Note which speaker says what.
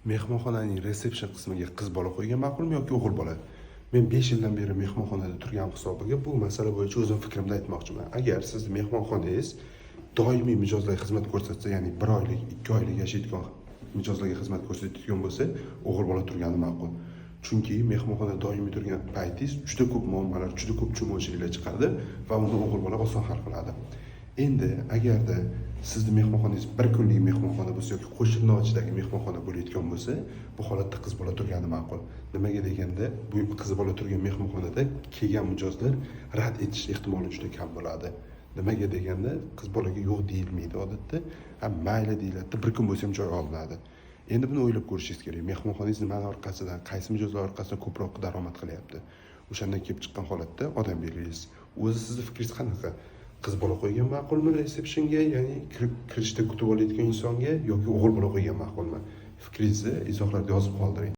Speaker 1: Mehmonxonaning resepshen qismiga qiz bola qo'ygan ma'qulmi yoki o'g'il bola? Men 5 yildan beri mehmonxonada turgan hisobiga bu masala bo'yicha o'zim fikrimni aytmoqchiman. Agar sizni mehmonxonangiz doimiy mijozlarga xizmat ko'rsatsa, ya'ni 1 oylik, 2 oylik yashaydigan mijozlarga xizmat ko'rsatadigan bo'lsa, o'g'il bola turgani ma'qul. Chunki mehmonxonada doimiy turgan paytingiz juda ko'p muammolar, juda ko'p tushunmovchiliklar chiqadi va uni o'g'il bola oson hal qiladi. Endi agarda sizni mehmonxonangiz bir kunlik mehmonxona bo'lsa yoki qo'shilnochidagi mehmonxona bo'layotgan bo'lsa, bu holatda qiz bola turgani ma'qul. Nimaga deganda, bu qiz bola turgan mehmonxonada kelgan mijozlar rad etish ehtimoli juda kam bo'ladi. Nimaga deganda, qiz bolaga yo'q deyilmaydi odatda. Ha, mayli deyiladi, bir kun bo'lsa ham joy olinadi. Endi buni o'ylab ko'rishingiz kerak. Mehmonxonangiz nimani orqasidan, qaysi mijozlar orqasidan ko'proq daromad qilyapti? O'shandan kelib chiqqan holatda odam belgilaysiz. O'zi sizni fikringiz qanaqa? Qiz bola qo'ygan ma'qulmi resepshenga, ya'ni kirishda kutib olayotgan insonga, yoki o'g'il bola qo'ygan ma'qulmi? Fikringizni izohlarda yozib qoldiring.